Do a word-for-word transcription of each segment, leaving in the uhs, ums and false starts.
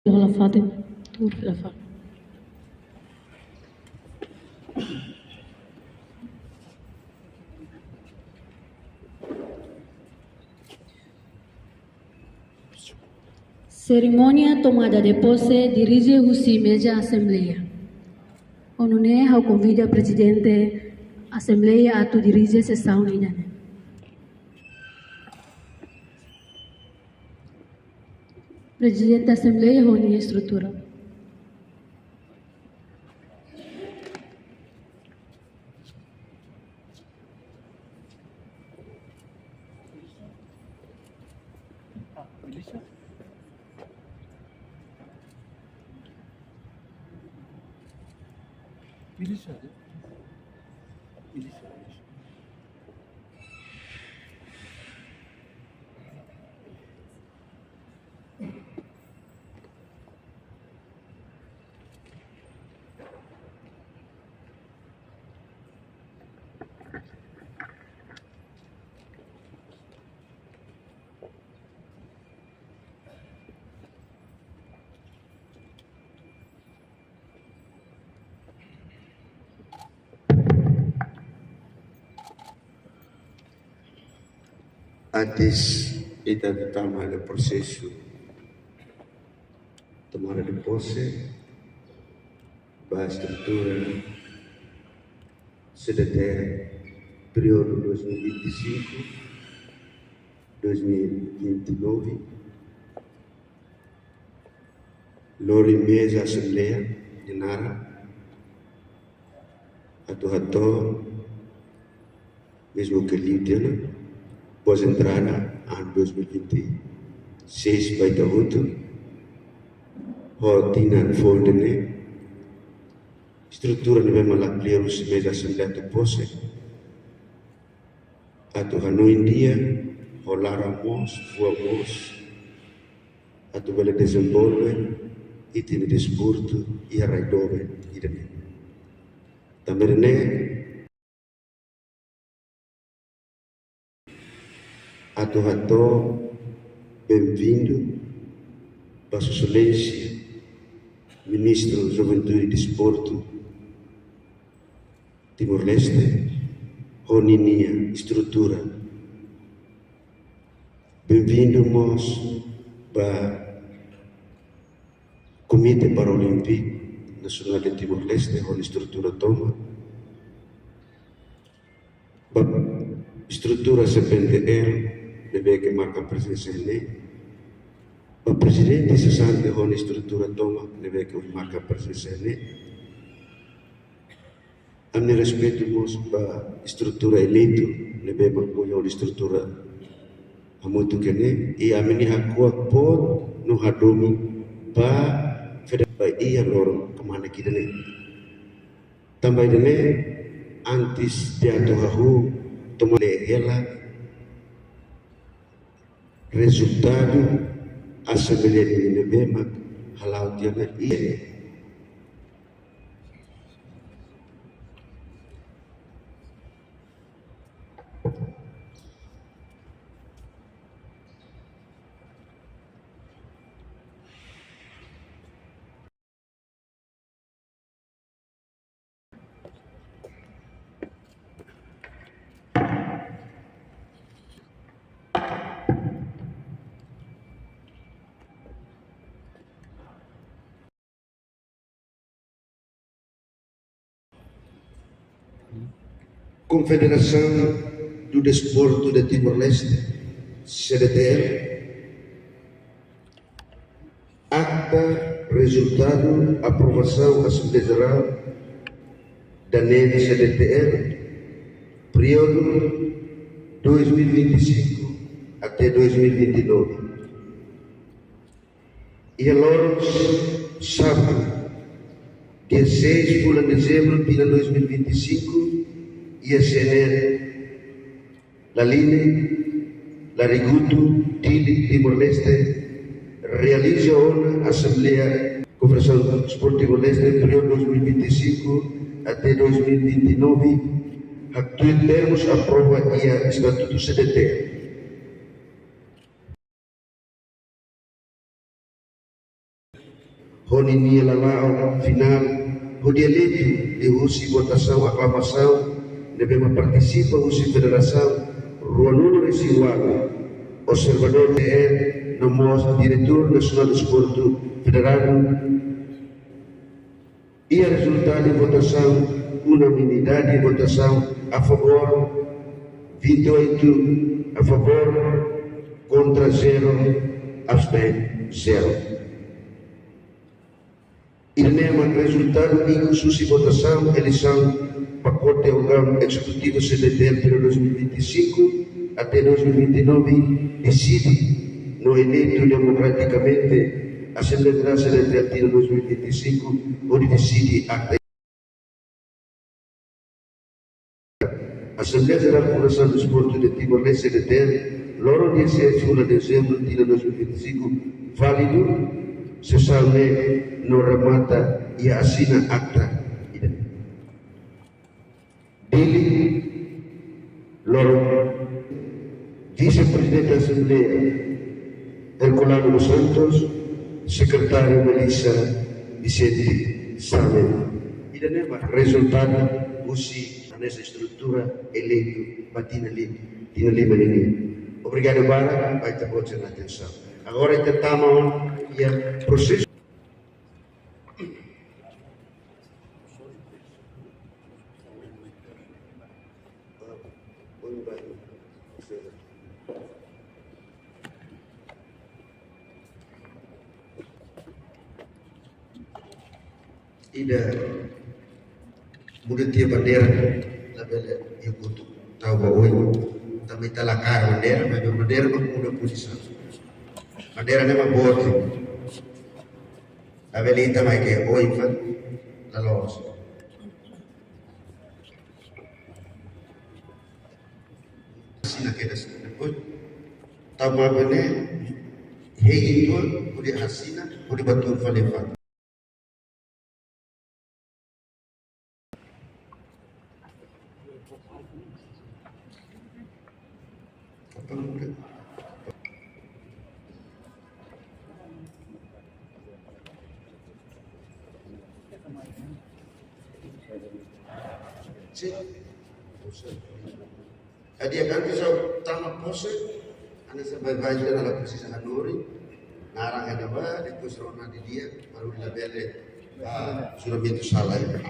Hola, Fatin. Tur la fa. Serimónia tomada de pose dirije husi meza asembleia. Ho nune'e ha'u konvida Prezidente Asembleia atu dirije sesaun ida-ne'e. Prezidente Asembleia ho nia estrutura. Antes ita tama iha prosesu tomada de pose ba estrutura C D T períodu dois mil e vinte e cinco, dois mil e vinte e nove, lori meza asembleia nia naran atu hato'o, mezmu ke liu tiha ona, boas entrada anu dois mil e vinte e seis ba ita hotu, ho tinan foun ida-ne'e, estrutura ne'ebé mak la klia husi meza asembleia atu pose, atu hanoin di'ak, ho laran moos, fuan moos, atu bele dezenvolve ita-nia desportu iha rai doben ida-ne'e. Tanba ida-ne'e, atu hato'o benvindu ba Sua Exelénsia Ministru Juventude e Desportu Timor-Leste, ho ninia estrutura. Benvindu mós ba Komité Paralímpiku Nasionál de Timor-Leste, ho nia estrutura tomak. Ba estrutura C P N D L, ne'ebé ke marka prezensa iha ne'e. Ba prezidente sesante ho nia estrutura tomak, ne'ebé ke marka prezensa iha ne'e. Ami-nia respeitu mós ba estrutura eleitu, ne'ebé mak ho nia estrutura hamutuk iha ne'e, i ami-nia hakuak boot no hadomi ba federasaun ba iha loron kmanek ida-ne'e. Tanba ida-ne'e, antes de atu hahú, toma lee hela rezultadu asembleia ne'ebé mak hala'o tiha ona iha ne'e. Confederação do Desporto de Timor-Leste, C D T L, akta rezultadu aprovasaun Asembleia Jerál da NEM C D T L, períodu dois mil e vinte e cinco até dois mil e vinte e nove. Iha loron sábadu, dia seis fulan dezembru, tinan dois mil e vinte e cinco, iha C N L Laline, Larigutu, Dili, Timor-Leste, realiza ona Asembleia Konfederasaun Desportu Timor-Leste, períodu dois mil e vinte e cinco até dois mil e vinte e nove, haktuir termus aprova iha Estatutu C D T L. Ho ninia lala'ok finál, hodi eleitu liuhusi votasaun aklamasaun ne'ebé mak partisipa husi federasaun ruanulu-resin-ualu, observadór T N, no mós Diretór Nasionál Desportu Federadu. Iha rezultadu votasaun, unanimidade votasaun a favór, vinte e oito a favór, kontra zero, abstén zero. Ida-ne'e mak rezultadu ikus husi votasaun eleisaun pakote órgaun ezekutivu C D T L períodu dois mil e vinte e cinco até dois mil e vinte e nove, deside no eleitu demokratikamente Asembleia Jerál C D T L tinan dois mil e vinte e cinco, hodi deside akta. Asembleia Jerál Konfederasaun Desportu de Timor-Leste, C D T L, loron dia seis fulan dezembru, tinan dois mil e vinte e cinco, válidu, sesaun ne'e no remata iha asina akta. Dili, loron, Vise-Prezidente Asembleia, Herculano dos Santos, Sekretáriu Melissa Vicente Sarmento. Ida-ne'e mak rezultadu husi hanesan estrutura eleitu ba tinan li-, tinan lima ninian. Obrigadu barak, ba ita-boot sira-nia atensaun. Agora ita tama ona iha prosesu. Ida muda tiha bandeira, labele iha kotuk tau ba oin. Tanba ita la kaer bandeira, maibé bandeira mak muda pozisaun. Bandeira ne'e mak boot. Labele ita mai ke oin fali, la loos. Asina kedas. Depois, tau ba bene, hei itu, hodi asina, hodi ba tuur fali fali. Sin. Jadi, antes ha'u tama pose, hanesan baibain ita la presiza hanorin naran ida-ne'ebá, depois rona didi'ak, baru labele, ah, juramentu sala ida.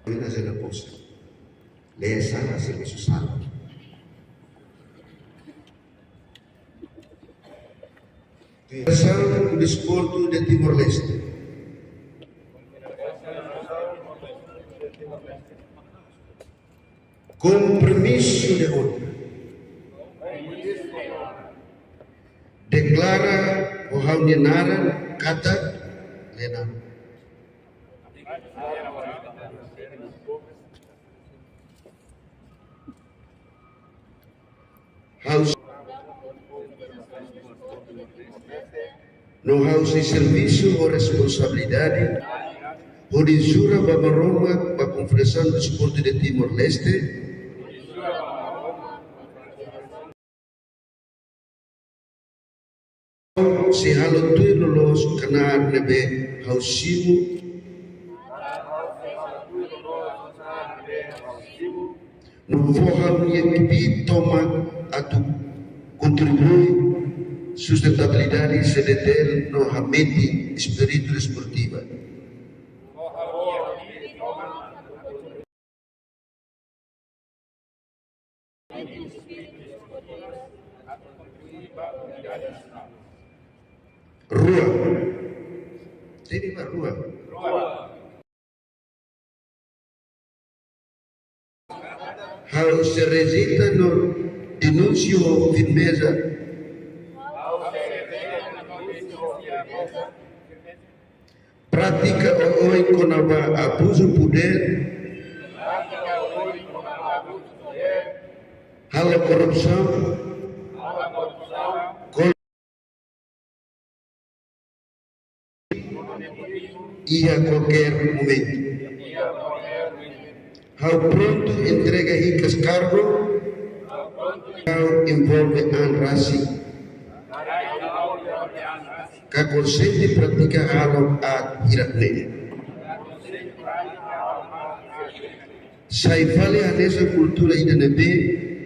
Ina hanesan pose. Lee sala, servisu sala. Federasaun Desportu de Timor-Leste. Kompromisu de honra. Deklara ho ha'u-nia naran katak Lena. Ha'u no ha'u sei servisu ho responsabilidade, hodi jura ba Maromak, ba Konfederasaun Desportu de Timor-Leste, sei halo tuir loloos knaar ne'ebé ha'u simu. No fó ha'u-nia kbiit tomak atu kontribui sustentabilidade C D T L no hametin espíritu desportiva. Rua. Temi ba rua. Ha'u sei rejeita no denunsia ho firmeza prátika oioin kona-ba abuzu podér, halo korrupsaun, iha kualkér momentu. Ha'u prontu entrega hikas kargu, ha'u envolve an rasik. Ka konsiente pratika halo aat hirak-ne'e. Sai fali hanesan kultura ida ne'ebé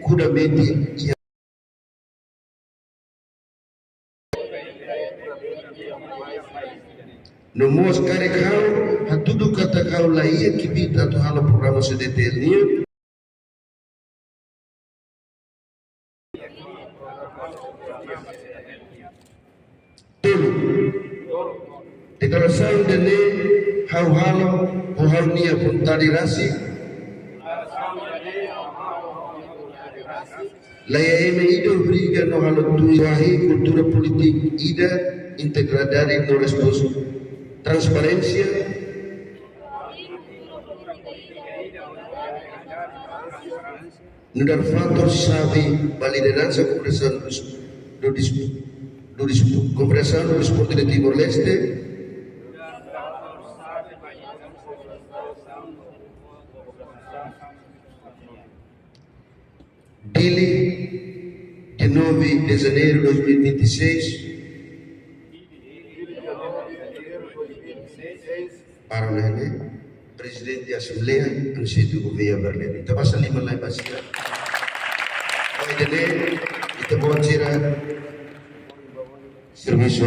kuda metin iha No mós karik ha'u hatudu katak ha'u la iha kbiit atu halo programa C D T L nian. Tolu. Deklarasaun ida-ne'e ha'u halo ho ha'u-nia vontade rasik. La iha ema ida obriga no halo tuir wahi kultura polítika ida, integridade no respons-, transparénsia. Nu'udar fatór xave ba lideransa konfederasaun dos, do dis-, do dis-, konfederasaun do desportu de Timor-Leste. Dili, dia nove de janeiro de dois mil e vinte e seis. Para ne'e, Prezidente Asembleia, Anacleto Gouveia Bernardo. Ita basa liman lai ba sira. Ohin ne'e, ita-boot sira servisu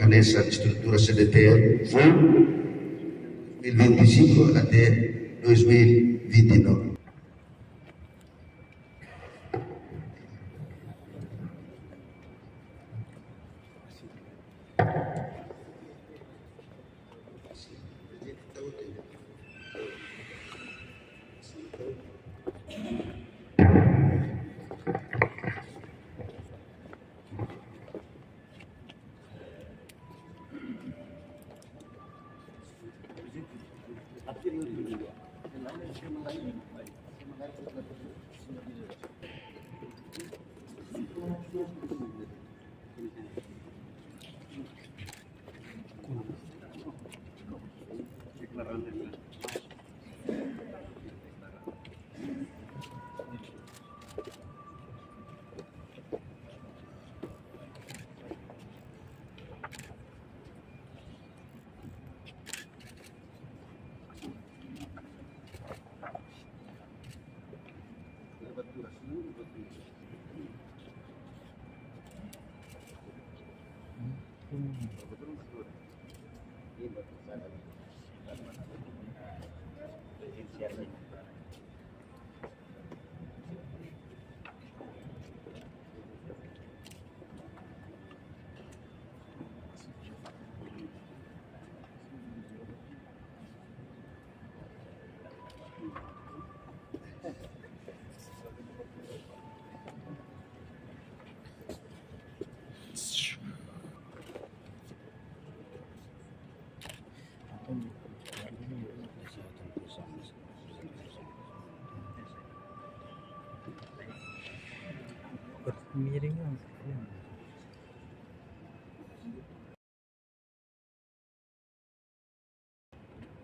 hanesan estrutura C D T L, full, dois mil e vinte e cinco até dois mil e vinte e nove. Miring.